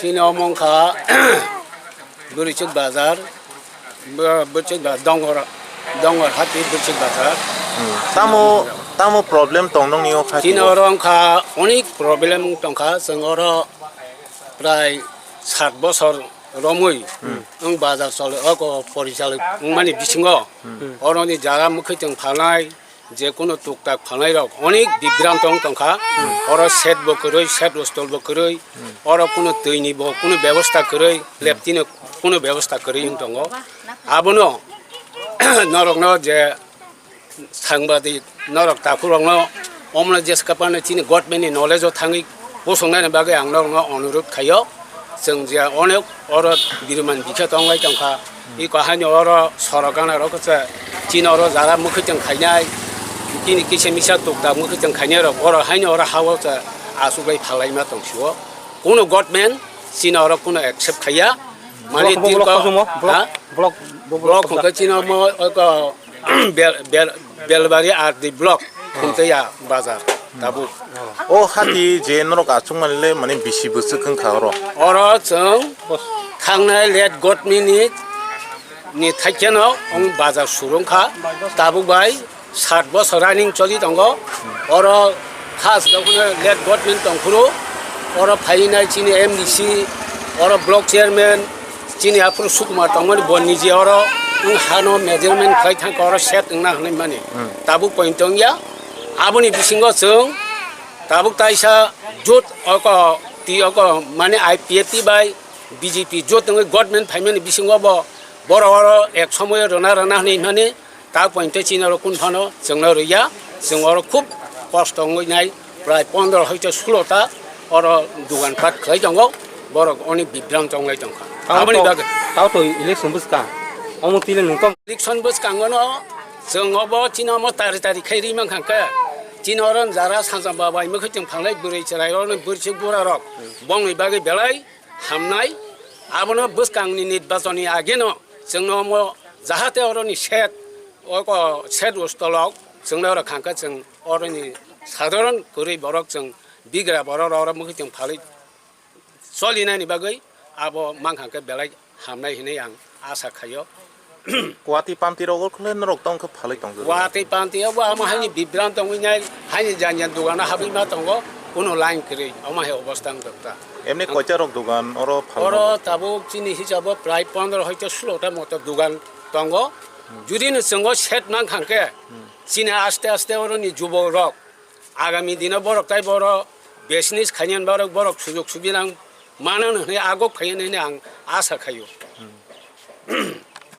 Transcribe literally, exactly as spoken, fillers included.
Chini omo wngkha Bwrwichwk bazar, Bw-, Bwrwichwk ba-, Dongor, Dongor hati Bwrwichwk bazar. Hmm. Tamo, tamo problem tong nokni o kha Chini tio? Oro wngkha onek problem tongkha, chwng oro prai sat bosor romwi Hmm. wng bazar choli, oko porichalik wngmani bisingo Hmm. oroni jara mwkhwtwng phalnai, je kunu tuktak phalnai rok onek bibranto wng tongkha. Hmm. Oro shed bo kwrwi, shed hostel bo kwrwi, Hmm. oro kunu twi ni bo kunu bebosta kwrwi, Hmm. leptino kunu bebosta kwrwi wng tongo. Abono norokno je sangbadik norok takhurokno omono jeskapano chini government ni knowledge o thangwi bosongnani bagwi ang norokno onurudh khaio. Chwng je onek oro biruman bikhe tonglai tongkha. Iko haino oro sorok gana rok khe chini oro jara mwkhwtwng khainai, chini kisa misa tuktak mwkhwtwng khainai rok oro haino oro ha o se achuklai phalaima tongsio. Kuno government chini oro kuno accept khaiya. Mani Block, block, tinko, block, ha? Block, block, Block block. Hwnkhe chini omo oko Bel-, Bel-, Belbari R D block, Khumtaiya bazar, tabuk. O hati je norok achukmani le mane bisi bwswk wngkha oro? Oro chwng thangnai late government ni, ni thaikeno wng bazar suru wngkha, tabuk bai sat bosor running choli tongo. Oro khas dokhno late government tongphuru, oro phainai chini M D C, oro block chairman, chini aphuru Sukumar tongmani bo nije oro wng hano measurement khlai thangkha, oro set wngna hwnwi mani. Hmm. Tabuk point wngya. Aboni bisingo chwng tabuk taisa jot oko ti oko mane I P F T bai B J P jot wngwi government phaimani bisingo bo borok oro ek somoyo rwna rwna hwnwi mani. Ta pointe chini oro kun phano chwngno rwya, chwng oro khub kosto wngwi nai, prai pondro hoite sulo ta oro dogan pat khlai tongo, borok oni bibranto wnglai tongkha. Tao Aboni to, bagwi tao to election bwskang, omo tile nwng tong. Election bwskango no chwng obo chini omo tari tari khai ri mankha khe, chini oro jara sansa babai mwkhwtwng phalnai bwrwi chwrai oro bwrwi bura rok bongni bagwi belai hamnai, abono bwskangni nirbachonni ageno chwngno omo jahate oroni set, oko set hostel rok chwngno oro khangkhe chwng oroni sadharon kwrwi borok chwng bigra borok rok oro mwkhwtwng phalwi cholinani bagwi abo mankha khe belai hamnai hinwi ang asa khaio. Watwi pamti rogo khle norok tong khe phalwi tong. Watwi pamti obo amo haini bibranto wngwi nai, haini jani jani dogano habwi ma tongo, kuno line kwrwi, omo hai obostha wng tong ta. Emni koita rok dogan oro phalwi? Oro tabuk chini hisabo prai pondro hoite sulo ta moto dogan tongo. Hmm. Judi no chwngo set mankha khe, Hmm. chini aste aste oroni jubok rok agami dino borok tai boro business khainani borok, borok sujok subinang manano hinwi agok phaiyani hinwi ang asa khaio. Hmm.